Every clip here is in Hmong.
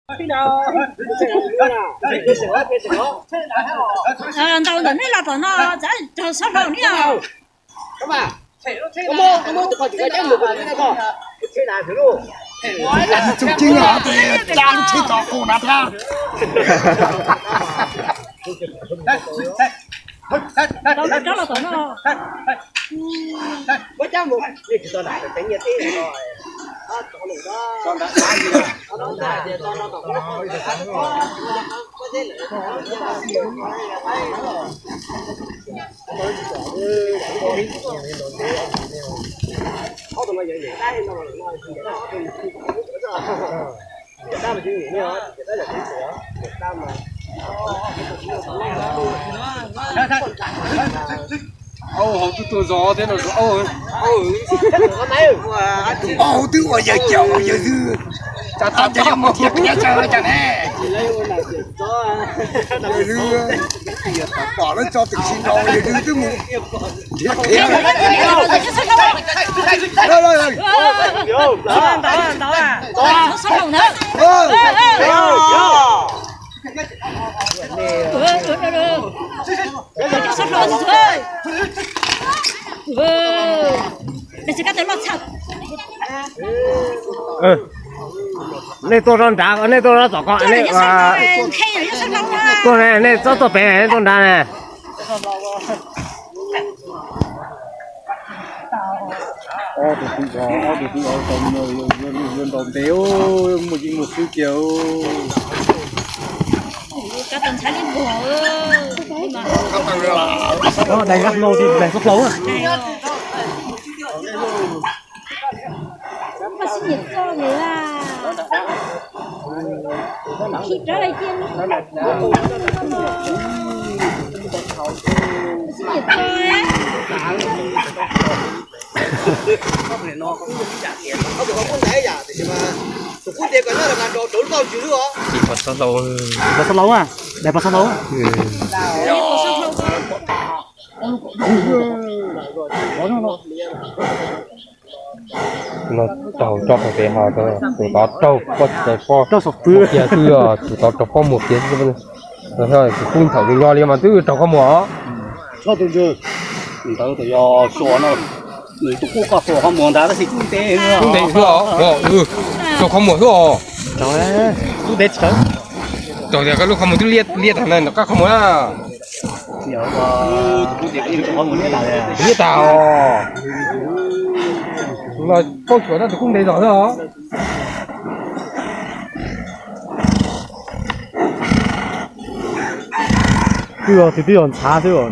Ntaus ntawm nej los tom no, txav raug sab hlau niaj. Txuj ceeb os, cab lub tsheb tom qus na thiab. Tau rov los tom no. Aub hauv twb tuaj zog thiab no, aub hauv twb ua yawg caum yawg zwg, cas tau cov yog mus thiab qhiav tsawg cas ne. Yawg zwg, pom lawv tso twm tsis nraus yawg zwg twb mus nrhiav qhiav. Nej tuaj zov nrad, nej tuaj zov tom ko, tuaj ne, nej txhob tuaj pem, nej tuaj nrad ne. Ob tug tub zov, ob tug tub zov tau ntaus ntev, muaj yeej muaj xwb kiag. Dais hlau, dais txoj hlauv. Dais pas xab hlau, dais pas xab hlau. No raug tso pem pem ho, tus tod raug poj, poj, poj kiag xwb, tus tod raug poj muag kiag xwb. Tus kub nthaum nws nyob li mas twb raug qhov muag os. Ntawd yog suas no, nws tus kub koj suas qhov muag ntawd tab sis kub ntev xwb os. Raug qhov muag xwb os. Raug tias koj lub qhov muag twb liab tag na, nram qab qhov muag na. Liab tag os. Los paub tsuas no tus kub ntev zog xwb os. Twb yog, twb yog ntshav xwb os.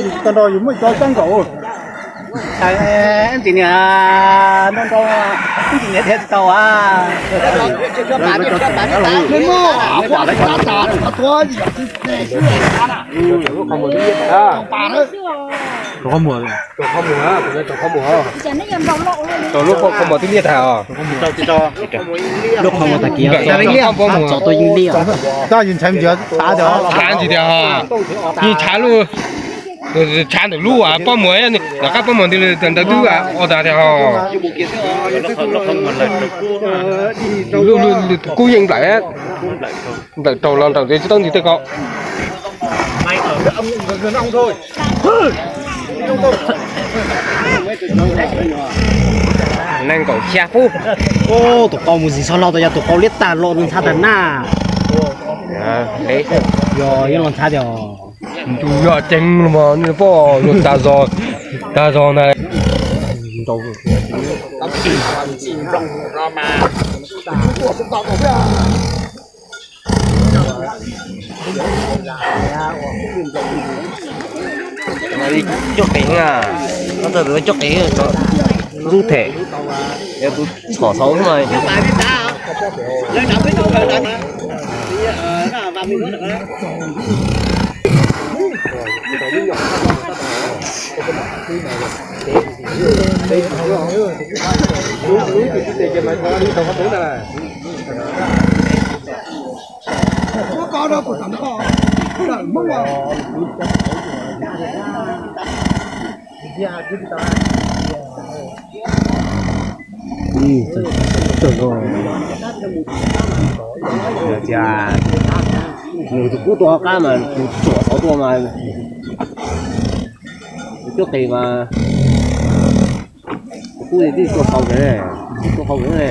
Yus tau nrog yus muaj cov cab nkaum. Ntxim niam, nrau nrau, ntxim niam thiab tsis tau a. Rau qhov muag, rau qhov muag, rau lub qhov muag twb liab tag os. Lub qhov muag tag kis, tso tau yeej liab. Tab sis ntshai ntsis tas tias, yeej tshav lub, tshav ntawm lub pob muag, nram qab pob muag ntawd twb ua tas tias, kub yeej nplawm, nplawm raug los nraum ntawd tsis tau ntsis tej ko. Nees nkaum xya pub. Tus qau mus zis txog laug tas yog tus qau liab tag los nws ntxhab tag na. Yog yeej los ntxhab tias, ntu yog ceev mas nej pom yog tag zog, tag zog ntag. Coj qev, koj tau tus coj qev, lub them, tus txhom xauv xwb mas. Tias nws tus kub tuaj hauv qab mas tus tsuam hauv tuaj mas tus cuab qis mas tus kub twb tuaj sau, tuaj hau ne.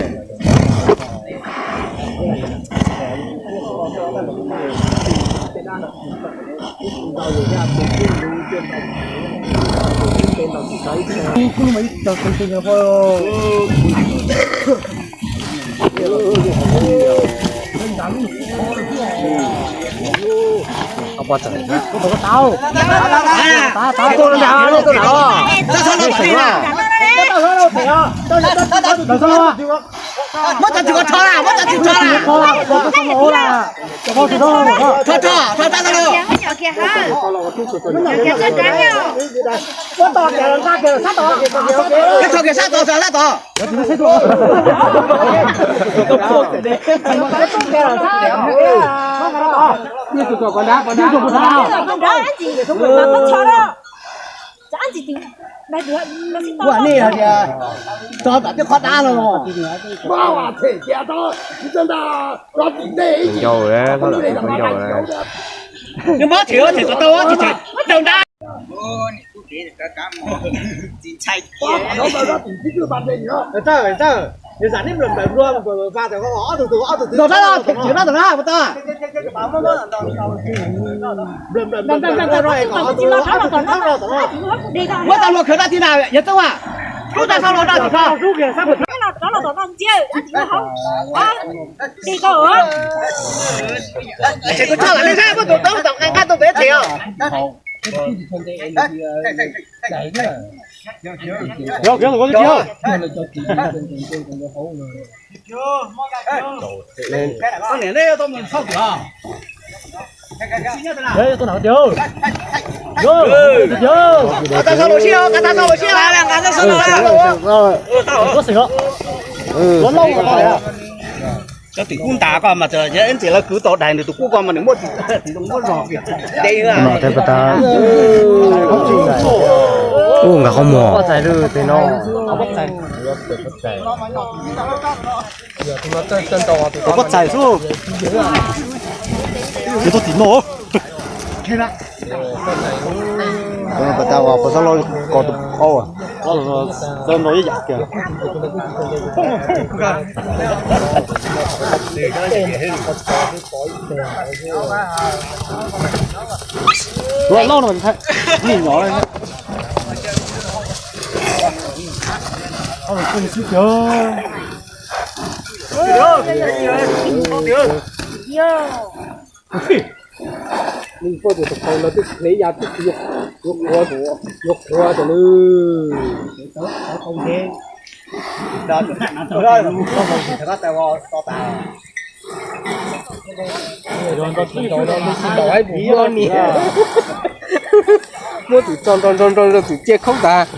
Muab cov txiv qos rho na, muab cov txiv qos rho na. Rho, rho, rho tau los. Rho kiag sab tod, sab tod. Ua nej hais tias tso tom tej qhov dab no los. Ncau, ncau, ncau. Nws mob them, them kom tau, them daus dab. Nws zam neb nplawm nplawm nplua, ob tug tug, ob tug tug. Ntawm no, them tsev no ntawm no, puas tau? Muab tau luag khawv dab tsi na, yog txob a. Lub dab txhob los dab tim ko. Ces kuv tso lam nej saib, muab tus tub tom nqa tus pem them os. Cov tim kub ntas koj mas ntxiv lawv kwv tau dais nws tus kub ko mas nws muab tim muab zog de. Ub, nkag qhov muag. Koj txais xwb. Yuav tuaj tim no. Pas tas uas pas tas los kos tus qau, tas los ib yam kiag. Tus loj no, nim nyob. Nws poj tus qau no twb hle ya twb yuav qhuav, yuav qhuav tas lawm. Muab tus tso nrau nrau nrau nrau tus ciaj khoob tas.